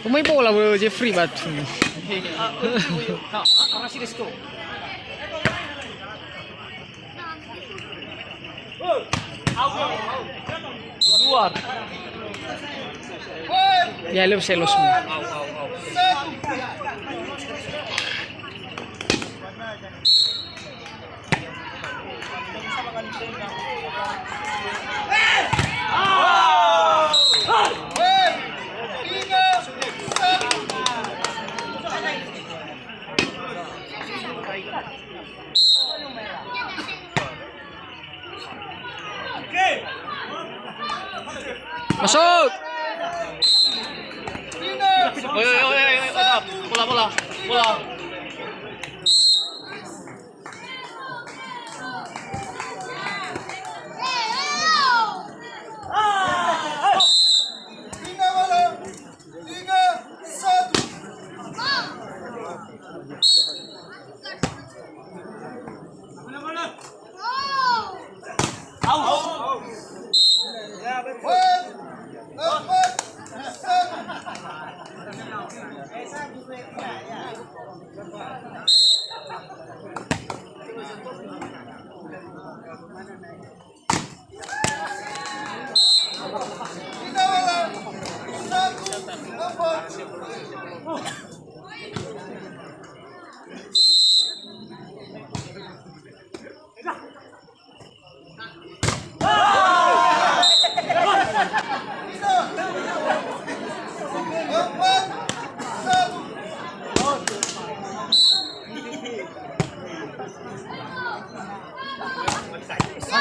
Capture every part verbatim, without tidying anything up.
Mai bola, bro, Jeffrey batu. Luar. Ya, lu selos. Masuk. Oi, oi, oi, oi, oi, bola, bola, bola.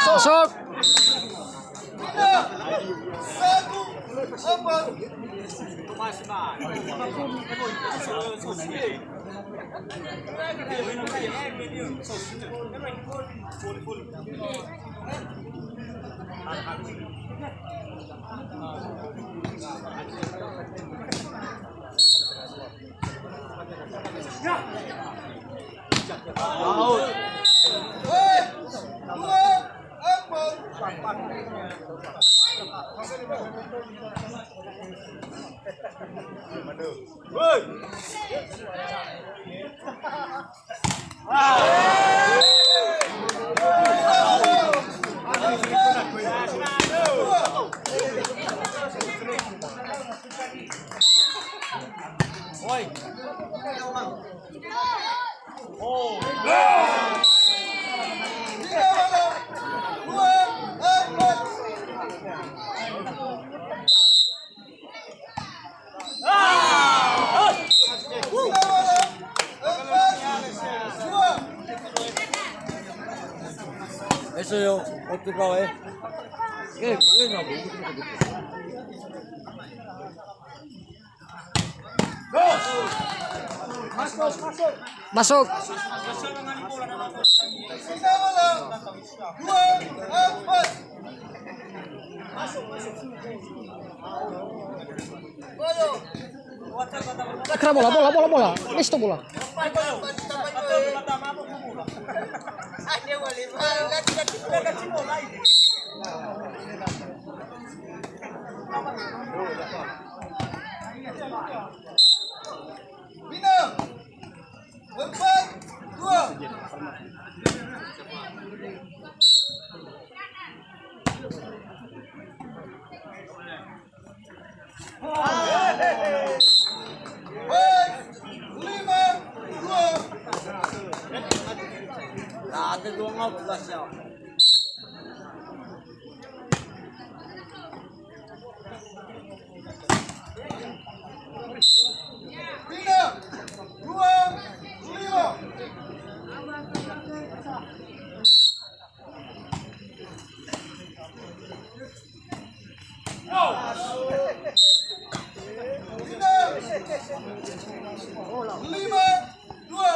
Masuk. Eso yo, otro kau, eh. Eh, eh, no. Masuk. Kera bola, bola, bola, bola. Listo bola. Minang. Empat, dua. Baik, lima, dua. Nah, ada dua ngau, jelas ya. Pindah. Dua, lima. Lima, dua.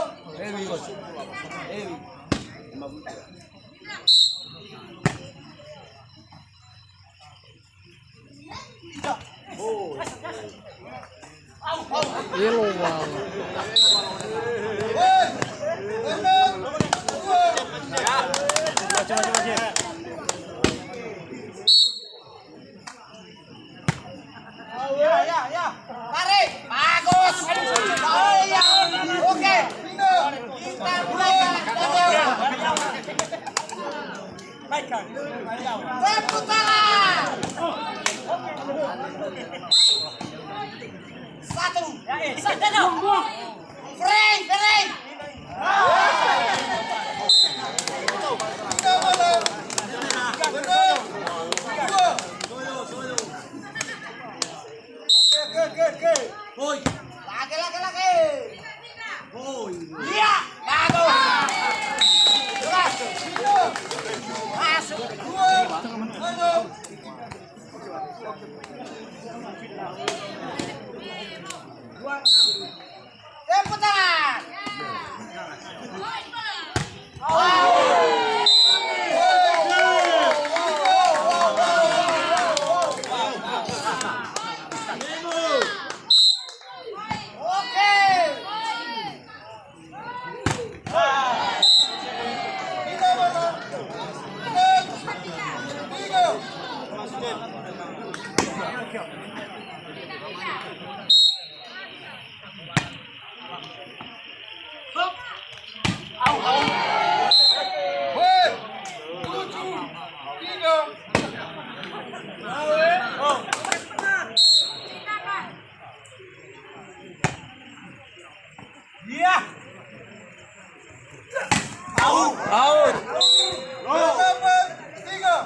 Yellow ball. Tepuk tangan. Satu. Free, free. Oke, oke, oke, oke. Lagi, lagi, lagi. Iya, bagus. Keras. Masuk. Tepuk tangan. Oke. Iya. Out. Out. Nomor tiga.